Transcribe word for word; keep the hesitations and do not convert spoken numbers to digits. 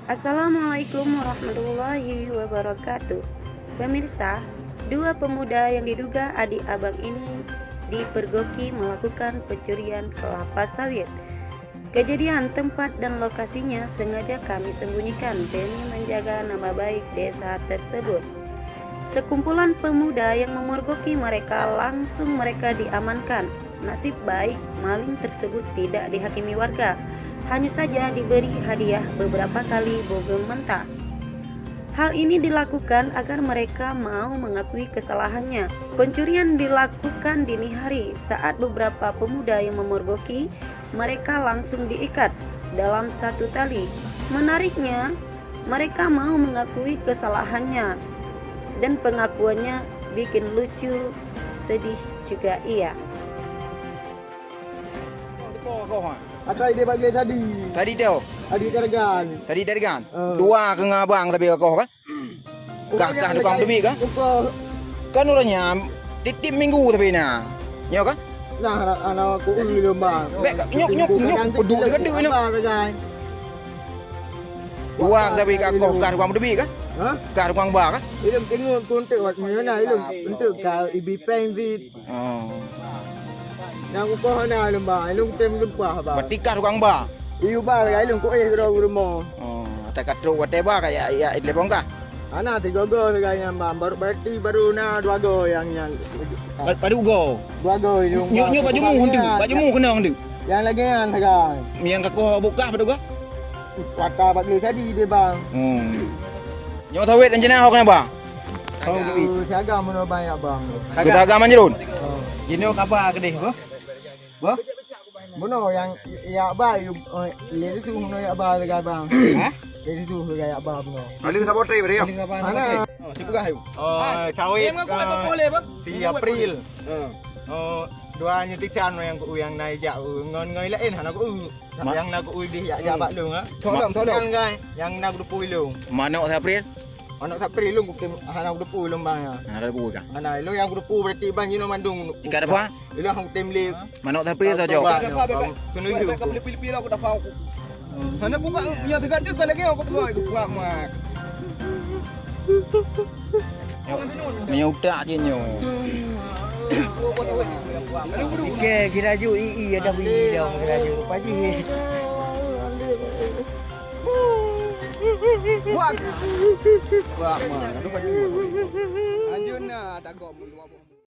Assalamualaikum warahmatullahi wabarakatuh. Pemirsa, dua pemuda yang diduga adik abang ini dipergoki melakukan pencurian kelapa sawit. Kejadian tempat dan lokasinya sengaja kami sembunyikan demi menjaga nama baik desa tersebut. Sekumpulan pemuda yang memergoki mereka langsung mereka diamankan. Nasib baik, maling tersebut tidak dihakimi warga, hanya saja diberi hadiah beberapa kali bogem mentah. Hal ini dilakukan agar mereka mau mengakui kesalahannya. Pencurian dilakukan dini hari saat beberapa pemuda yang memergoki mereka langsung diikat dalam satu tali. Menariknya, mereka mau mengakui kesalahannya dan pengakuannya bikin lucu, sedih juga iya. Asai dia bagi tadi. Tadi tu. Tadi Targan. Tadi Targan. Eh. Dua ke ngabang tapi kau kan? Kah, kah tukang teubiet kah? Kan ureueng nyan tiep-tiep minggu tapi na. Nyoe kah? Nah, anak, anak aku ulu lomba. Bek nyok, nyok, nyok, pedu dekat tu ni. Dua tapi kah kah tukang teubiet kah? Hah? Kah tukang ba kah? Ilung tengok kuntik wat mana ilung untuk kau ibi peng di. Oh. Nyang ukoh na lom ba, ilung tem leumpah ba. Berarti kah tukang ba? Iyu ba lagak ilung kueh keudroe rumoh. Oh, atai ka trok watèe ba ka ya, ya telepon kah? Ana tiga go lagak nyan ba, baru berarti baru na dua go nyang, nyang. Ba-, baru go. Dua go ilung. Nyoe, nyoe baju mu hentu, baju mu kena hentu. Yang lagi nyan sagai. Yang kakoh bukah pada go? Wata bak geuleuh tadi dia bang. Hmm. Nyoe sawit rencana ho kena ba? Ho, siaga meunoe bang ya bang. Geutaga manjrun. Oh. Jinoe kaba keudeh, boh? Boh? Bunoe nyang yak ba, yu, eh, lé tu bunoe yak ba lagak bang. Hah? Lé tu lagak yak ba bunoe. Paling sabote beri ya. Mana? Oh, si peugah yu. Oh, sawit. Si April. Oh, dua nyoe tisan nyang ku yang naik jak ngon ngon lain hana ku. Nyang na ku deh jak jak bak lôn ah. Tolong, tolong. Nyang gai, nyang na ku depu lôn. Manok si April? Manok si April lôn ku tem hana ku depu lôn bang ya. Hana depu kah? Hana, lôn nyang ku depu berarti bang jinoe mandum. Ikat apa? Ilong hong tem lé. Manok tapi tak jawab. Senuju. Sana buka yang tiga tu lagi aku buat itu buat mak. Nyoe utak je nyoe. Oke, kira ju i i ada bunyi dong kira ju. Paji. Buat. Buat mak. Aduh paji. Anjuna tak kau.